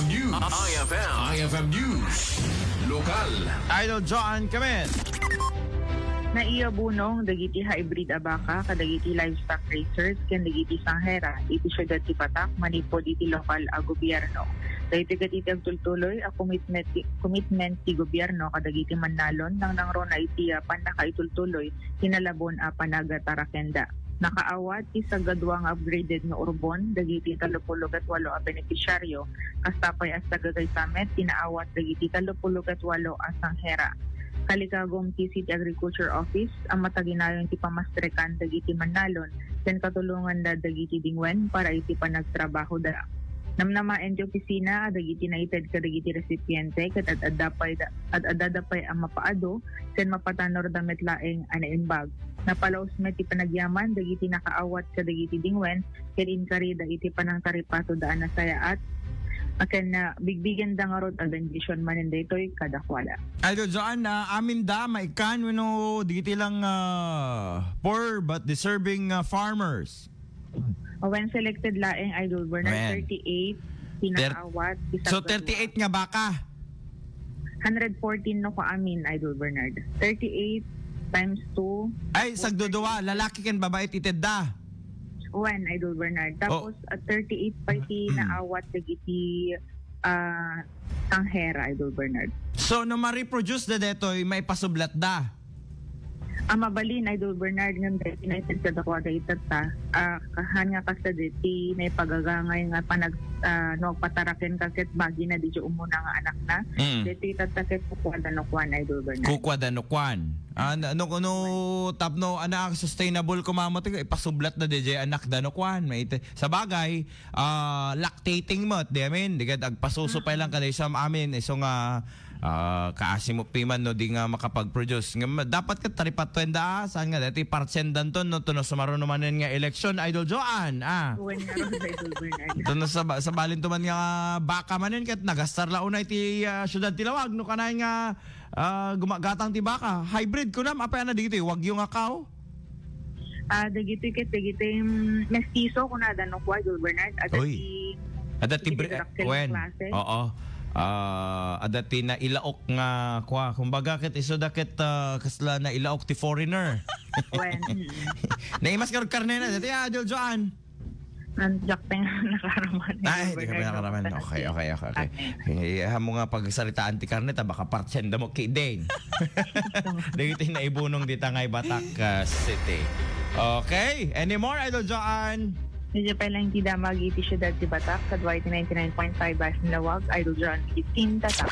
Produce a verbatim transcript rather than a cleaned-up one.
News. I F M. I F M News. Lokal. Idol John Kamen. Naiabunong dagiti hybrid a baka kadagiti livestock raisers ken dagiti sanghera iti siudad ti Batak manipud iti lokal a gobierno. Daytoy ket iti agtultuloy a commitment ti, commitment ti gobierno kadagiti mannalon nangnangruna iti, ah, pannakaitultuloy ti nalabon a panagtarakenda. Nakaawat ti saggadua nga upgraded nga urbon dagiti tallopulo ket walo a benepisyaryo, kasta pay a sagagaysa met ti naawat dagiti tallopulo ket walo a sanghera. Kalikagum ti City Agriculture Office a mataginayon ti pamastrekan dagiti mannalon ken katulonganda dagiti dingwen para iti panagtrabahoda. Namnamaen ti opisina a dagiti naited kadagiti resipiente ket ad-adda pay da, ad-addada pay a mapaadu ken mapatanurda met laeng a naimbag. Napalaos met ti panagyaman dagiti nakaawat kadagiti dingwen ken inkarida iti panangtaripatoda a nasayaat a ken, ah, bigbigenda ngarud a bendision manen daytoy kadakuada. Idol Joanne, ah, aminda maikkan wenno dagiti lang, ah, poor but deserving, ah, farmers? When selected laeng, Idol Bernard, When? thirty-eight Ter- pinaawat. So, thirty-eight nga baka? Hundred fourteen no ko amin, Idol Bernard. Thirty-eight times two. Ay, sagdudua, lalaki ken babae ti tedda? Wen, Idol Bernard. Oh. Tapos, at thirty-eight pa iti naawat dagiti, ah, sanghera, Idol Bernard. So, no ma-reproduce da detoy, maipasublat da? Ah, mabalin, Idol Bernard, ngem dahil pinaitid kadakuada itatta, ah, kahan nga kasta deti, naipagagangay nga panag-, ah, no, agpataraken ka ket bagi na di umuna nga anak na. Mm. Deti itatta ket kukuada no kuan, Idol Bernard. Kukuada no kuan. Ah, no, no, no, tapno, ana, ang sustainable ko, mama, tigo, ipasublat na di anak da no kuan. May ite-, sa bagay, ah, lactating met, di amin, di ka agpasuso pay lang kada isam amin, iso nga, ah, kaasi mo piman no di nga makapag-produce. Nga ma-, dapat ka taripatuenda, ah, saan nga dati parsendan to, no, to no sumaruno manen nga eleksyon, Idol Joan, ah. Kuwan nga ron, Idol Bernard. To no sa, sa balin to man nga baka manen, ket nagastar la unay ti, ah, syudad ti Lawag, no kanay nga, ah, gumagatang ti baka. Hybrid kunam, apay ana digiti, wagyu nga kaw? Ah, dagiti ket, dagiti, mm, mestizo, kunada no kua, Idol Bernard, adda Oy. ti, Adda ti dagiti bre-, dakkel wen. Klase. Oo. Ah, adda ti nailaok nga kua. Kumbaga, ket isu da ket, ah, kasla nailaok ti foreigner. Wen, mm. Naimas karud karne na. Dati, ah, Idol Joan. Nandiak pa nga nakaraman, Ay, Idol di ka Bernard, pa nakaraman. no? Okay, okay, okay, okay. Karne. Eh, amo nga pagsaritaan ti karne, ta baka partsenda mo ki Dane. Dagiti naibunong dita nga Batak, ah, City. Okay, any more, Idol Joan? Medyo pa lang ti damag iti syudad ti Batak, kadua iti ninety-nine point five Basin Lawag, Idol Joan fifteen, Tatak.